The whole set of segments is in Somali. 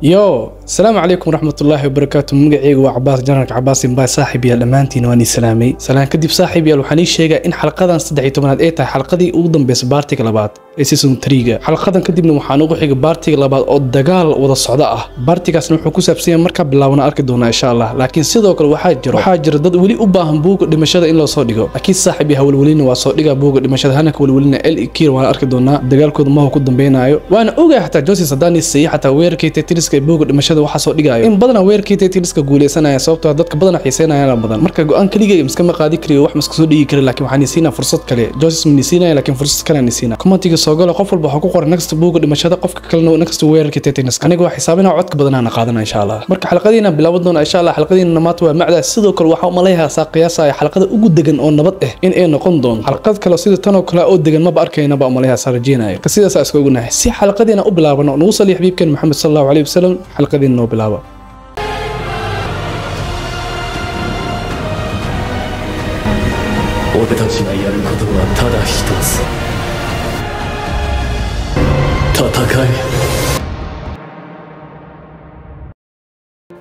Yo, asalaamu calaykum waraxmatullaahi wabarakaatu. Magacaygu waa Cabaas, Janarka Cabaas Imbaay. Saaxiib yaal, dhammaantiin waan ii salaamay. Salaan kadib, saaxiib yaal, waxaan ii sheegaa in xalqadan 13aad ay tahay xalqadii ugu dambeysay baartiga labaad ee season 3-ga. Xalqadan kadibna waxaan ugu xigay baartiga labaad oo dagaal wada socda ah. Baartigaasna wuxuu ku saabsan yahay markaa bilaabana arki doonaa insha Allah. Laakiin sidoo kale waxaa jira dad weli u baahan buuga dhimashada in loo soo dhigo. Laakiin saaxiib yaal, welwelina waa soo dhigaa buuga dhimashada, hana ka welwelina. El Kir waan arki doonaa dagaalkooda mahu ku dambeynaayo. Waana ogahay xataa Joseph Sadani siiyay xataa weerarkii Tetris ee buuga dhimashada waxaa soo dhigaayo in badanaa weerarkii Tetris-ka guuleysanaya, sababtoo ah dadka badanaa xiiseynayaan badan. Marka go'aan keligay iskama qaadi kariyo, wax ma iska soo dhigi kari, laakiin waxaan siinaa fursad kale. Joseph ma siinaya, laakiin fursad kale aan siinaa. Commentiga soo galo, qof walba waxa ku qoran next buuga dhimashada, qofka kalena next weerarkii Tetris. Aniga waa xisaabinaa, codka badanaa qaadana insha Allah. Marka xalqadiina bilaaban doona insha Allah. Xalqadiina maanta waa macda. Sidoo kale waxaa u maleeyaa saa qiyaasaya xalqada ugu degan oo nabad ah in ay noqon doonto. Xalqad kale sida tan oo kale oo degan maba arkayna ba umaleeyaa, saa rajeynayo. Ka sidaas iska ognahay si xalqadiina u bilaabano, nugu saliix xabiibkeen Maxamed sallallahu alayhi wasallam. Xalqadiina noo bilaaba. 俺たちがやることはただ一つ、戦え。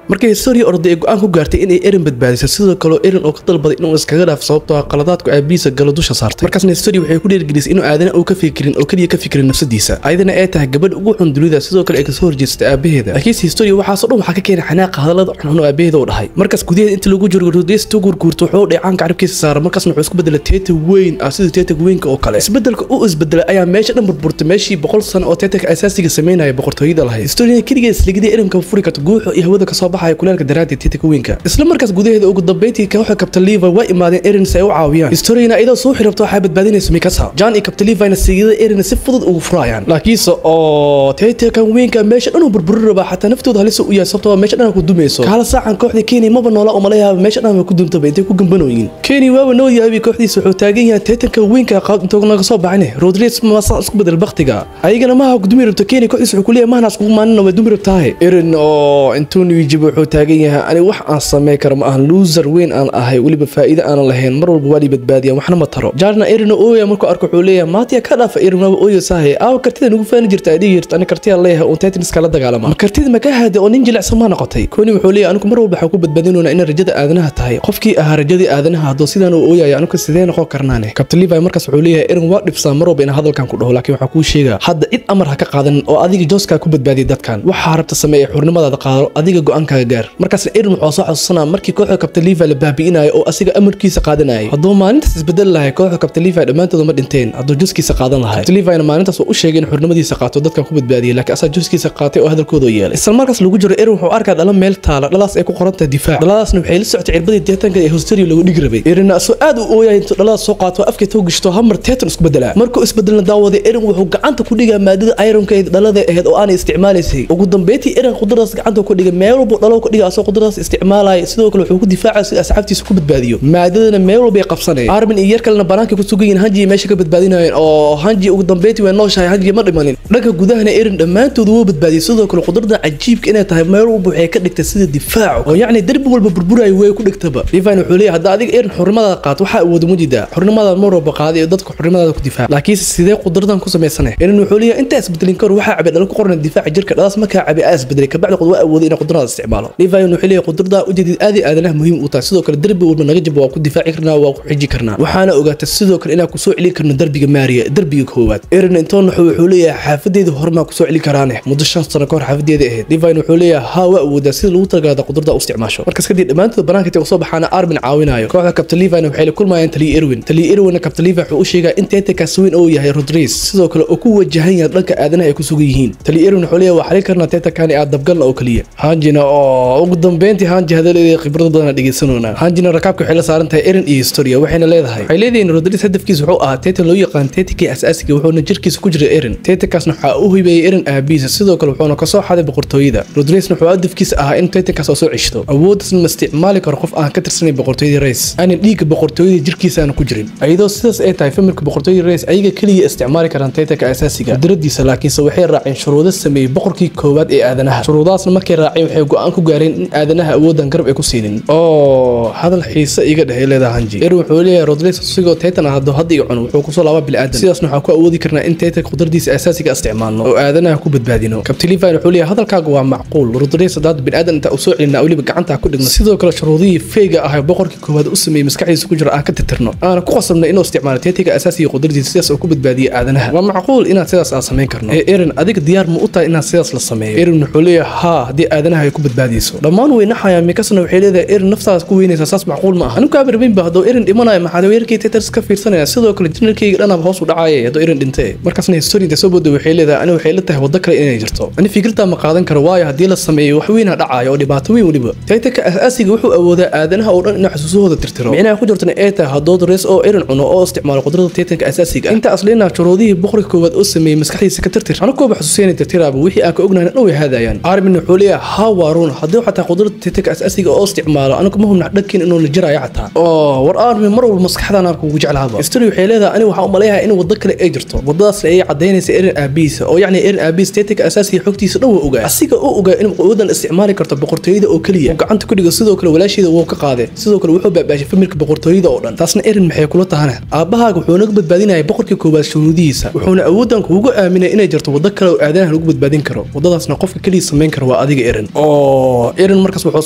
Markay Historia orday ay go'aan ku gaartay inay Eren badbaadiso, sidoo kale Eren oo ka dalbaday inuu iskaga dhaaf sababtoo ah qaladaadku aabihiisa galo dusha saartay. Markaasna Historia waxay ku dhiirigelisay inuu aadana uu ka fikirin oo kaliya ka fikirin nafsadiisa, ayadana ay tahay gabadh ugu xun dunida, sidoo kale ay kasoo horjeestay aabaheeda. Laakiinse Historia waxaasoo dhan waxaa ka keenay xanaaqa hadallada xunxun oo aabaheeda u dhahay. Markaas gudaheeda inta lagu jiro, Rodriguez intuu gurguurto wuxuu dheecaanka carabkiisa saaray. Markaasna wuxuu isku bedelay teeta weyn ah, sida teeta weynka oo kale. Isbedelka uu isbedelay ayaa meesha dhan burburtay, meeshii 100 sano oo teetanka asaasiga sameynaya boqortooyada lahayd. Historia keligeed isligidii Erenka furi karto guuxo iyo hawada kasoo baxaya kuleelka daraaddeed teetanka weynka. Isla markaas gudaheeda, ugu dambeyntii kooxda Captain Levi waa imaadeen Eren si ay u caawiyaan. Historiana iyadoo soo xirabto waxay badbaadinaysa Mikasa. John iyo Captain Levina sigida Eren si fudud ugu furayaan, laakiinse oo teetankan weynka meesha dhan uu burburin rabaa, xataa naftooda halis u yahay, sababtoo ah meesha dhan ku dumayso. Kaala saacan kooxda Kenny maba noola umaleeyaa, meesha dhan ku duntaba intay ku gambanooyin. Kenny waaba nool yahay, kooxdiisa wuxuu taagan yahay teetanka weynka qaad intuu naga soo baxine. Rodriguez ma saan isku bedel baktiga ayagana maaha ku dumi rabto. Kenny kooxdiisa wuxuu ku leeyahay mahana iskugu maalina way dumi rabtahay. Eren oo intuu niyijib wuxuu taagan yahay, ani wax aan sameyn karo ma ahan, loser weyn aan ahay, weliba faa'iido aanan lahayn, mar walba waa lii badbaadiya, waxna ma taro. Jarna Eren oo ooya markuu arko wuxuu leeyahay maatiya ka dhaafa. Eren waaba ooyo saahay, aawa kartida nagu faani jirta, ay dhihi jirta ani kartiya leeyahay oo Titans kala dagaalama, ma kartida ma ka haada oo nin jilicsan ma noqotay? Koni wuxuu leeyahay anigu mar walba waxaan ku badbaadinoonaa in rajada aadanaha tahay. Qofkii ahaa rajadii aadanaha hadduu sidaan uu ooyaya, anigu sidee noqon karnaane? Captain Levi markaas wuxuu leeyahay Eren waa dhibsaa mar walba inaan hadalkan ku dhaho, laakiin waxaan kuu sheegaa hadda cid amar ha ka qaadanin oo adiga Joska ku badbaadiyay dadkan. Waxaa rabta sameeye, xurnimadaada qaado, adiga go'aankaaga gaar. Markaasna Eren wuxuu soo xasuusanaa markii kooxda Captain Levi la baabi'inayo oo asiga amarkiisa qaadanayay. Hadduu maalintaas isbedel lahay, kooxda Captain Levi dhammaantooda ma dhinteen hadduu Joskiisa qaadan lahay. Captain Levina maalintaas uu u sheegay in xurnimadiisa qaato dadkan ku badbaadiyay, laakiin asaa Joskiisa qaatay oo hadalkooda yeelay. Isla markaas lagu jiro, Eren wuxuu arkaa dhalo meel taala, dhalaas ay ku qoran tahay difaac. Dhaladaasna waxay la socotay cirbadii teetanka ee Historia lagu dhigi rabay. Eren asoo aad u ooyay intuu dhaladaas soo qaato afka too gishto hamar teetan isku bedelaa. Markuu isbedelna, daawaday, Eren wuxuu gacanta ku dhigaa maadada ironka ee dhalada ahayd oo aanay isticmaalaysay. Ugu dambeyntii Eren qudradaas gacanta ku dhigay, meel walba dhalo ku dhigay asoo qudradaas isticmaalaya. Sidoo kale wuxuu ku difaacay si asxaabtiisa ku badbaadiyo, maadadana meel walba ay qabsanayeen. Armin iyo yar kalena banaanka ku sugan yihiin, Hanji meesha ka badbaadinayeen oo Hanji ugu dambeyntii way nooshahay, Hanji ma dhimanin. Dhanka gudahana Eren dhammaantood wuu badbaadiyay. Sidoo kale qudrada cajiibka inay tahay meel walba waxay ka dhigtay sida difaac oo yacni derbi walba burburayo way ku dhigtaba. Levine wuxuu leeyahay hadda adiga Eren xurnimadaada qaato, waxaa awoodo mujidaa xurnimadaada mar walba qaaday oo dadka xurnimadaada ku difaac, laakiinse sidee qudradan ku samaysane? Eren wuxuu leeyahay intaa isbedelin karo waxaa cabay dhalo ku qoran difaaca jirka, dhalaas markaa cabay aa isbedelay, kabacdi qod waa awooday inay qudradaas isticmaalo. Levine wuxuu leeyahay qudrada ujeedid aad iyo aadanaha muhiim u tahay, sidoo kale derbi walba naga jabo waa ku difaaci karnaa, waa ku xiji karnaa, waxaana ogaatay sidoo kale inaan kusoo celin karno derbiga Maariya, derbiga koowaad. Eren intoon wuxuu leeyahay xaafadeeda hormaa kusoo celin karaane, muddo 5 sano kahor xaafadeeda ahayd. Levine wuxuu leeyahay haa, waa awoodaa sida lagu talagalada qudrada u isticmaasho. Markaas kadib dhammaantood banaanka intay usoo baxaana Armin caawinayo kooxda Captain Levine waxay la kulmayaan taliye Erwin. Taliye Erwin Captain Levi wuxuu u sheegaa in teetankaas weyn oo yahay Rodriguez, sidoo kale uu ku wajahan yahay dhanka aadanaha ay ku sugan yihiin. Taliye Erwin wuxuu leeyahay waa xalin karnaa teetankani aad dabgalna oo kaliya. Hanjina oo ugu dambeyntii Hanji hadaladeeda khibrad badan dhegeysanona. Hanjina rakaabka waxay la saaran tahay Eren iyo Historia, waxayna leedahay waxay leeyihiin Rodriguez hadafkiisa wuxuu ahaa teetan loo yaqaan teetankii asaasiga, wuxuuna jirkiisa ku jiray Eren. Teetankaasna waxaa u hibeeyay Eren aabihiisa, sidoo kale wuxuuna kasoo xaday boqortooyada. Rodriguezna wuxuu hadafkiisa ahaa in teetankaas oo soo ceshto, awooddaasna ma isticmaali karo qof aan ka tirsanayn boqortooyada Reis, aanan dhiigga boqortooyada jirkiisa aanu ku jirin. Iyadoo sidaas ay tahay, familka boqortooyada Reis ayaga kaliya isticmaali karaan teetanka asaasiga qudradiisa, laakiinse waxay raaceen shuruudo sameeyey boqorkii koowaad ee aadanaha. Shuruudahaasna markay raaceen waxay go'aan go'aan ku gaareen in aadanaha awoodan garab ay ku siinin. Oo hadal xiise iga dhex leedahay Hanji. Eren wuxuu leeyahay Rodriguez asigoo Titan ah hadda hadda iga cuno wuxuu ku soo laabaa bilaadan. Sidaasna waxaan ku awoodi karnaa in Titan qudradiisa asaasiga isticmaalno oo aadanaha ku badbaadino. Captain Levi wuxuu leeyahay hadalkaagu waa macquul. Rodriguez hadda bilaadan inta u soo celinaa waliba gacanta ku dhigno. Sidoo kale shuruudihii feega ah ee boqorkii koowaad u sameeyay maskaxdiisa ku jira aan ka tirtirno. Aan ku qasabnay inuu isticmaalo Titanka asaasiga qudradiisa sidaas oo ku badbaadiyo aadanaha. Waa macquul inaad sidaas aan sameyn karno. Eren adiga diyaar ma u tahay inaad sidaas la sameeyo? Eren wuxuu leeyahay haa haddii aadanaha ay ku badbaadiyso. Dhammaan weynaxaya Mikasana waxay leedahay Eren naftaas ku weynaysa saas macquul ma aha. Anigu ka barbayn ba hadduu Eren dhimanayo maxaa weerarkii Titans ka fiirsanaya sidoo kale generalkayga dhanaba hoos u dhacaya hadduu Eren dhintay. Markaasna history inta soo booday waxay leedahay anigu waxay la tahay waddo kale inay jirto. Ani fikirta ma qaadan karo waayo haddii la sameeyo wax weyn dhacayo oo dhibaato weyn waliba. Titanka asaasiga wuxuu awoodaa aadanaha oo dhan inuu xasuusahooda tirtiro. Micnaha ku jirtana ay tahay hadduu Rodriguez oo Eren cuno oo isticmaalo qudrada Titanka asaasiga. Inta aslina shuruudihii boqorka koowaad oo sameeyay maskaxdiisa ka tirtir. Anigu kooba xasuusinay tirtiraaba wixii aan ka ognahay dhan way haadayaan. Armin wuxuu leeyahay haa waa run haddii xataa qudrada Titanka asaasiga oo isticmaalo anigu ma hubna dhadkin inuu la jiraayo xataa. Oo war Armin mar walba maskaxdaan aan kugu jeclaaba. History waxay leedahay anigu waxaan u maleeyahay in waddo kale ay jirto. Waddadaas ay cadeynaysa Eren aabiisa oo yacni Eren aabiis Titanka asaasiga xogtiisa dhan wuu ogaa. Asiga oo ogaa in quwadan isticmaali karto boqortooyada oo kaliya. Gacanta ku dhigo sidoo kale walaasheeda wuu ka qaaday. Sidoo kale wuxuu baabaashay familka boqortooyada oo dhan. Taasna Eren maxay kula tahana? Aabahaaga wuxuu naga badbaadinayay boqorkii koowaad shuruudihiisa. Wuxuuna awoodan kuugu aaminay inay jirto waddo kale oo aadanaha lagu badbaadin karo. Waddadaasna qofka kaliya sameyn karo waa adiga Eren. Oo Eren markaas wuxuu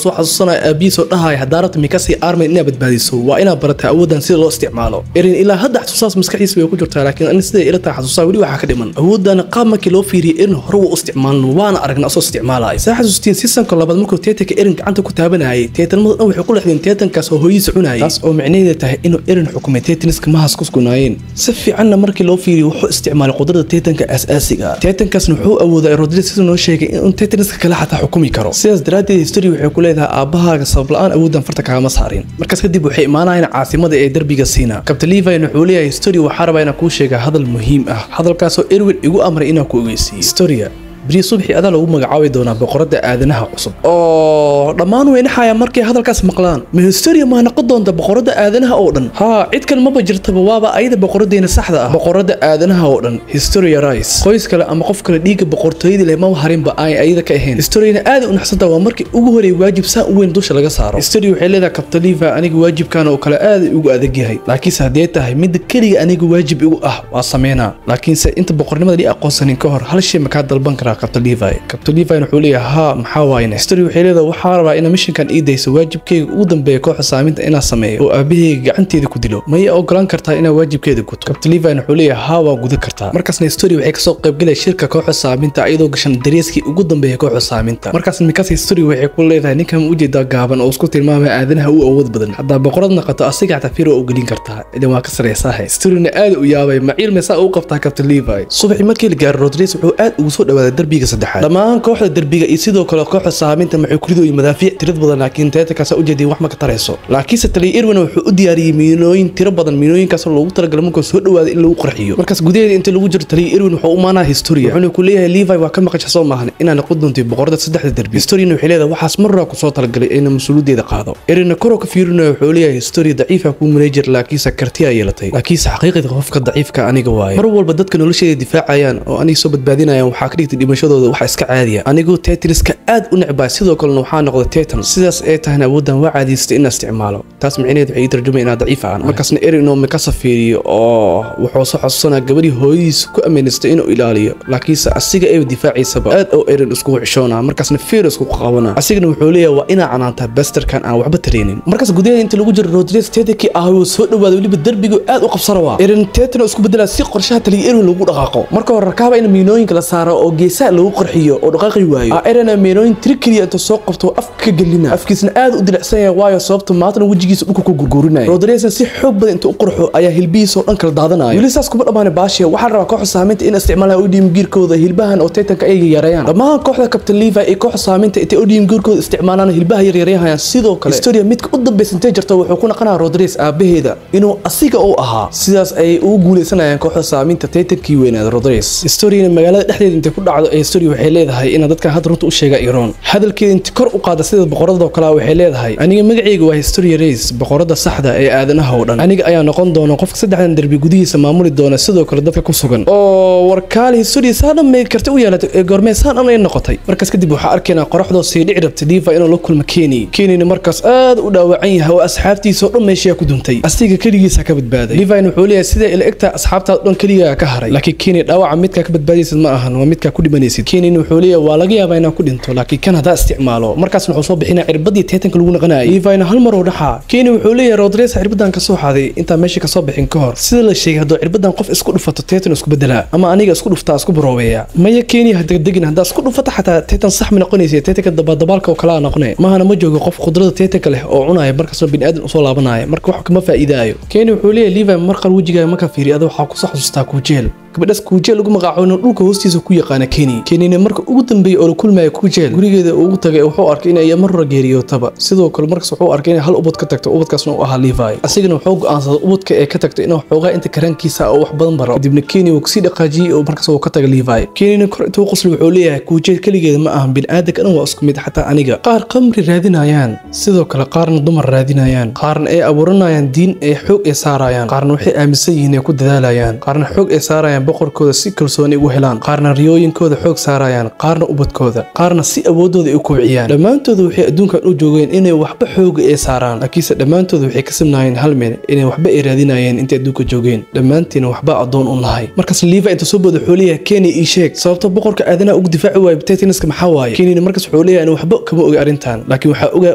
soo xasuusanayaa aabihiis oo dhahay haddaarad Mikasa Armin inaad badbaadiso waa inaad barataa awoodan sida loo isticmaalo. Eren ilaa hadda xasuusaas maskaxdiisa way ku jirtaa laakiin ani sida ila tahay xasuusaa wali waxa ka dhiman. Awoodan qaab markii loo fiiriyay Eren hore wuu isticmaalno waana aragnaa soo isticmaalay. Saa xasuustiin seasonka labaad markuu Titanka Eren gacanta ku taabanayay Titanmada dhan waxay ku leexdeen Titankaas oo hooyadiisa cunayay. Taas oo micnaheedu tahay inuu Eren xukumay Titaniska mahas ku sugnayeen. Si fiicanna markii loo fiiriyo wuxuu isticmaalay qudrada Titanka asaasiga. Titankaasna wuxuu awoodaa Rodriguez sidoo noo sheegay in Titaniska kala xataa xukumi karo. Sidaas daraaddeed history waxay ku leedahay aabahaaga sabab la'aan awoodan farta kaagama saarin. Markaas kadib waxay imaanayaan caasimada ee darbiga Siina. Captain Levi wuxuu leeyahay history waxaa rabaa inaan kuu sheega hadal muhiim ah. Hadalkaas oo Erwin igu amray inaan ku ogeysiiyo. Historia beri subaxii adaa lagu magacaabi doonaa boqoradda aadanaha cusub. Oo dhammaan weynaxaya markay hadalkaas maqlaan. Ma historia ma noqon doonta boqoradda aadanaha oo dhan? Haa cid kale maba jirtaba waaba ayada boqoradeena saxda ah. Boqoradda aadanaha oo dhan Historia Rice. Qoys kale ama qof kale dhiigga boqortooyada leh ma harinba ay ayada ka ahayn. Historiana aad u naxsanta waa markii ugu horeeyay waajib saan u weyn dusha laga saaro. Historia waxay leedahay Captain Levi aniga waajibkan oo kale aad ugu adag yahay. Laakiinse haddii tahay mid kaliya aniga waajib igu ah waa sameynaa. Laakiinse inta boqornimada li aqoonsanin ka hor hal shay ma ka dalban karaa Captain Levi. Captain Levi wuxuu leeyahay haa maxaa waayna. History waxay leedahay waxaa rabaa in missionkan ii dayso waajibkayga ugu dambeeya kooxda saaminta inaan sameeyo oo aabahayga gacanteeda ku dilo. Ma ii ogolaan kartaa inaan waajibkeeda guto? Captain Levi wuxuu leeyahay haa waa gudan kartaa. Markaasna History waxay kasoo qaybgalay shirka kooxda saaminta iyadoo gashan dareeskii ugu dambeeya kooxda saaminta. Markaasna Mikasa History waxay ku leedahay ninkan u jeedaa gaaban oo isku tilmaamaya aadanaha u awood badan. Haddaa boqorad naqato asiga xataa fiiro u gelin kartaa. Idan waa ka sareysaa. Historyna aad u yaabay maciil meesa uu qabtaa Captain Levi. Subaxii markii la gaaro Rodriguez wuxuu aad ugu soo dhawaaday darbiga saddexaad. Dhammaan kooxda darbiga iyo sidoo kale kooxda saaminta waxay ku ridooyin madaafiic tirad badan laakiin Titankaas u jeediyay wax ma ka tarayso. Laakiinse taliya Erwin wuxuu u diyaariyay miinooyin tiro badan miinooyinkaas oo loogu talagalay markuu soo dhawaaday in lagu qarxiyo. Markaas gudaheeda inta lagu jiro taliya Erwin wuxuu u maanaa Historia. Wuxuuna ku leeyahay Levi waa ka maqashay soo maahan inaan noqon doonto boqorada saddexda darbi. Historiana waxay leedahay waxaas mar hore ku soo talagalay in mas'uuliyaddeeda qaado. Erwin kor ka fiirinayo wuxuu leeyahay Historia daciifa ku manager laakiinse karti ay yeelatay. Laakiinse xaqiiqada qofka daciifka aniga waaye. Mar walba dadka nolosheeda difaacayaan oo aniga soo badbaadinayaan waxaa ka dhigtay dhimashadooda waxa iska caadiya. Anigu Titaniska aad u necbaa sidoo kalena waxaa noqday Titan. Sidaas ay tahayna awoodan waa caadiystay inaan isticmaalo. Taas micnaheedu waxay ii tarjumay inaan daciif ahaan. Markaasna Eren oo Mikasa fiiriyo oo wuxuu soo xasuusanaa gabadhii hooyadiis ku aaministay inuu ilaaliyo. Laakiinse asiga ay difaaciisaba aad oo Eren isku xishoonaa. Markaasna fiir isku qabanaa. Asigana wuxuu leeyahay waa inaa canaantaa Basterkan aan waxba tareenin. Markaas gudaheeda inta lagu jiro Rodriguez Titankii ah wuu soo dhawaaday waliba darbigu aad u qabsanaa. Eren Titan isku bedelaa si qorshaha taliya Erwin lagu dhaqaaqo. Marka hore rakaaba in miinooyinka la saaro oo geesaha lagu qarxiyo oo dhaqaaqi waayo. Eren miinooyin trikriya inta soo qabto afka gelina. Afkiisna aad u dilicsan yahay waayo sababta maantana wejigiisa dhulka ku gurgurinaya. Rodriguez si xoog badan inta u qarxo ayaa hilbihiisa oo dhan kala daadanaya. Weli saas kuma dhamaanay baashiya. Waxaa rabaa kooxda saaminta in isticmaalaan ODM gearkooda hilbahan oo Titanka ay yareeyaan. Dhammaan kooxda Captain Levi iyo kooxda saaminta intay ODM gearkooda isticmaalaan hilbaha yar yareeyaan. Sidoo kale Historia midka u dambaysan intay jirto wuxuu ku naqanaa Rodriguez aabaheeda inuu asiga u ahaa. Sidaas ay ugu guuleysanayaan kooxda saaminta Titankii weynaada Rodriguez. Historiana magaalada dhexdeeda intay ku dhacdo History waxay leedahay in dadka hadda runta u sheega Iran. Hadalkeeda inta kor u qaada sida boqorada oo kale waxay leedahay aniga magacaygu waa History Race, boqorada saxda ee aadanaha oo dhan. Aniga ayaa noqon doona qofka saddexdan darbi gudihiisa maamuli doona sidoo kale dadka ku sugan. Oo warkaal History saadan may karti u yeelatay ee goormee saan ay noqotay. Markaas kadib waxa arkaynaa qoraxdoo sii dhici rabtay Levi inuu la kulmo Kenny. Kenny markaas aad u dhaawacan yahay oo asxaabtiisa oo dhan meesha ku duntay. Asiga kaligiisa ka badbaaday. Levi wuxuu leeyahay sida ila egta asxaabtaada dhan kaliya ka haray. Laakiin Kenny dhaawaca midka ka badbaadaysid ma ahan, waa midka ku dhimanaysid. Kenny wuxuu leeyahay waa laga yaabaa inaan ku dhinto, laakiin kan hadaa isticmaalo. Markaas wuxuu soo bixinaa cirbadii teetanka lagu naqanayay. Levi hal mar oo dhaxa. Kenny wuxuu leeyahay Rodriguez cirbadan ka soo xaday inta meesha ka soo bixin ka hor. Sida la sheegay hadduu cirbadan qof isku dhufato teetan isku bedelaa ama aniga isku dhuftaa isku baroobeeya. Maya Kenny ha degdegin, hadaa isku dhufato xataa teetan sax ma noqonaysa, teetanka dabadabaalka oo kala noqonay. Mahana ma joogo qof khudrada teetanka leh oo cunaya markaasna bini'aadan u soo laabanaya, marka wax kama faa'iidaayo. Kenny wuxuu leeyahay Levi marqal wajigaaga marka fiiriyo adoo waxaa ku soo xasuustaa Kujeel. Gabadhaas Kujeel lagu magacaabo dhulka hoostiisa ku yaqaana Kenny. Kenny marka ugu dambeeyay oo la kulmay Kujeel gurigeeda ugu tagay wuxuu arkay in ay mar hore geeriyootaba. Sidoo kale markaas wuxuu arkay in hal ubad ka tagto, ubadkaasna uu ahaa Levi. Asigana wuxuu go'aansaday ubadka ee ka tagto inuu xoogaa inta karankiisa oo wax badan baro. Kadibna Kenny wuu kasii dhaqaajiyay oo markaas uu ka tagay Levi. Kenny kor intuu qosli wuxuu leeyahay Kujeel kaligeeda ma ahan, bini'aadanka dhan waa isku mid, xataa aniga. Qaar qamri raadinayaan, sidoo kale qaarna dumar raadinayaan, qaarna ay abuuranayaan diin ay xoog ay saarayaan, qaarna waxay aaminsan yihiin ay ku dadaalayaan, qaarna xoog ay saarayaan boqorkooda si kalsooni ugu helaan, qaarna riyooyinkooda xoog saarayaan, qaarna ubadkooda, qaarna si awoodooda ay u kobciyaan. Dhammaantooda waxay adduunkan u joogeen inay waxba xooga ay saaraan, laakiinse dhammaantooda waxay ka simnaayeen hal meel, inay waxba ay raadinayeen intay adduunka joogeen. Dhammaantiina waxba addoon u nahay. Markaas Levi inta soo booda wuxuu leeyahay Kenny ii sheeg sababta boqorka aadanaha ugu difaaci waayo Titaniska maxaa waaye. Kenny markaas wuxuu leeyahay inuu waxba kama oga arrintan, laakiin waxaa ogaa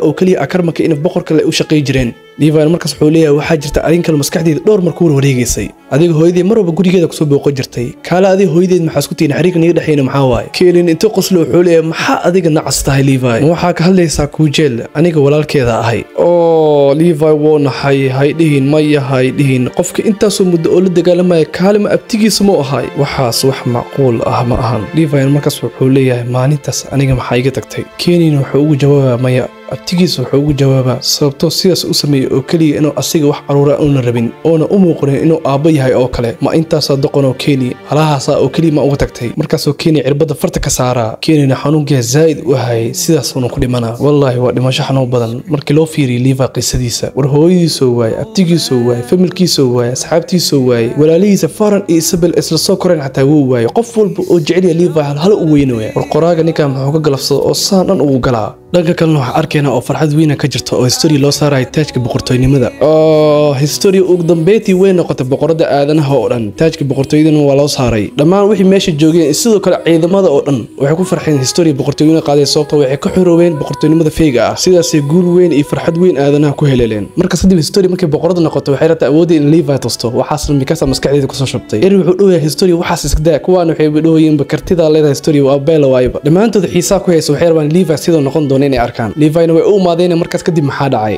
oo kaliya Akarmaka in boqorka le u shaqay jireen. Levi markaas wuxuu leeyahay waxaa jirta arrin kale maskaxdayda dhowr mar ku warwareegaysay. Adiga hooyadii mar walba gurigeeda kusoo booqan jirtay. Kaala adiga hooyadeed maxaa isku tihiin, xiriirka niga dhexeeyna maxaa waaye? Kenny intuu qoslo wuxuu leeyahay maxaa adiga nacas tahay Levi? Ma waxaa ka hadlaysaa Kujeel, aniga walaalkeeda ahay. Oo Levi wuu naxay, hay dhihin maya, hay dhihin. Qofka intaasoo muddo oo la dagaalamaya kaalima abtigiisa ma ahay. Waxaas wax macquul ah ma ahan. Levi markaas wuxuu leeyahay maalintaas aniga maxaa iga tagtay? Kenny wuxuu ugu jawaabaa maya. Abtigiisa wuxuu ugu jawaabaa sababtoo sidaas u sameeyay oo kaliya inuu asiga wax caruura uuna rabin oona u muuqanin inuu aabbo yahay oo kale. Ma intaasaa doqon oo Kenny halahaasaa oo kaliya ma uga tagtay. Markaasoo Kenny cirbada farta ka saaraa, Kennyna xanuunkiisa zaa'id u hayay, sidaasuuna ku dhimanaa. Wallaahi waa dhimasho xanuun badan markii loo fiiriyo Levi qisadiisa. War hooyadiisoo waayay, abtigiisoo waayay, familkiisoo waayay, asxaabtiisoo waayay, walaalihiisa Faran iyo Isabel isla soo koreen xataa wuu waayay. Qof walba oo jecel yahay Levi hal hal u weynaya. War qoraaga ninkan muxuu ka galabsaday oo saan dhan ugu galaa. Dhanka kalena waxaa arkaynaa oo farxad weyn ka jirta oo History loo saarayo taajka boqortooynimada. Oo History ugu dambeyntii way noqotay boqorada aadanaha oo dhan. Taajka boqortooyadana waa loo saaray. Dhammaan wixii meesha joogeen sidoo kale ciidamada oo dhan waxay ku farxeen History boqortooyada qaaday, sababtoo waxay ka xoroobeen boqortooynimada feega ah. Sidaasay guul weyn iyo farxad weyn aadanaha ku heleleen. Markaas kadib History markay boqorada noqotay waxay rabtaa awoodda in Levi tusto. Waxaasna Mikasa maskaxdeeda kusoo shubtay. Eren wuxuu dhowayaa History waxaas iska daa, kuwaan waxay dhahayeen kartida leedahay History waa beela waayba. Dhammaantood xiisaa ku haysa waxay rabaan Levi sidoo noqon doona inay arkaan. Levi-na way u imaadeen. Markaas kadib maxaa dhacay?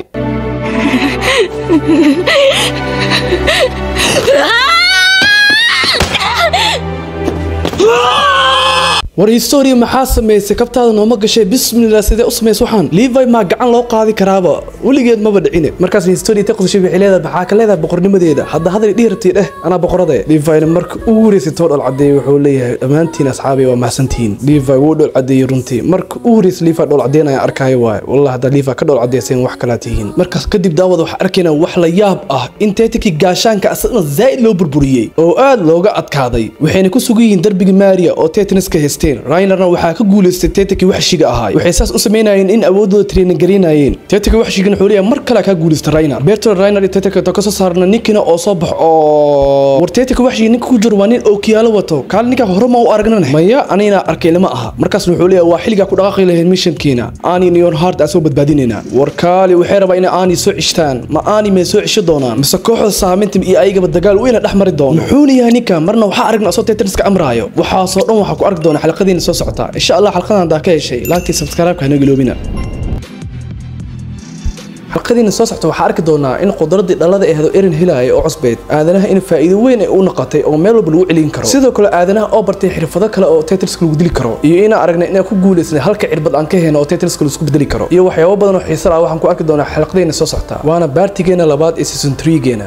War History maxaa sameysay? Kabtaada nooma gashay. Bismillah, sidee u sameysay waxaan? Levi ma gacan loo qaadi karaaba, weligeed maba dhicine. Markaas History ta qoshay waxay leedahay maxaa ka leedahay boqornimadeeda? Hadda hadal dhihi rabtay dheh anaa boqorada. Levi marka ugu horeysay too dhol cadeeyay wuxuu leeyahay dhammaantiin asxaabi waa mahadsantihiin. Levi wuu dhol cadeeyay runtii. Marka ugu horeysay Levi dhol cadeynaya arkaayo waay. Wallahi hadda Levi ka dhol cadeyseen wax kala tihiin. Markaas kadib daawada waxa arkaynaa wax la yaab ah in teetakii gaashaanka asagna zaid loo burburiyay oo aad looga adkaaday. Waxayna ku sugan yihiin darbiga Maria oo Titaniska haystay. Rainerna waxaa ka guuleystay Tetekii waxshiga ahaa. Waxay saas u sameynayeen in awoodooda training gareynayeen. Tetekii waxshigana wuxuu leeyahay mar kale ka guuleystay Rainer. Bertolt Rainer iyo Teteki to ka soo saarna ninkina oo soo baxo oo war Teteki waxshiga ninka ku jiro waa nin ookiyaalo wato. Kaal ninka hore ma u aragnana. Maya anina arkay lama aha. Markaas wuxuu leeyahay waa xilliga ku dhaqaaqi lahayn missionkiina. Aani Neon Heart asoo badbaadinayna. War kaali waxay rabaa in aani soo cishtaan. Ma aani ma soo cisho doonaan. Mise kooxda saameynta iyo ayagaba dagaal weyn dhex mari doono. Muxuu yahay ninka marna waxa aragnaa soo Tetris-ka amraayo. Waxaa soo dhan waxa ku arki doona xalqadiina soo socota. Insha Allah xalqadan hadaa ka heshay like subscribe ka hanaga iloobina. Xalqadiina soo socota waxaa arki doonaa in qudradii dhalada ee hado Eren helaya oo cusbeed aadanaha in faa'iido weyn ay u noqotay oo meel walba lagu celin karo. Sidoo kale aadanaha oo bartay xirfado kale oo Tetris lagu dili karo iyo in aragnay in ku guuleysnay halka cirbad aan ka heyno oo Tetris lagu isku bedeli karo iyo waxyaabo badan oo xiiso leh waxaan ku arki doonaa xalqadiina soo socota. Waana baartigeena labaad ee season 3 geena.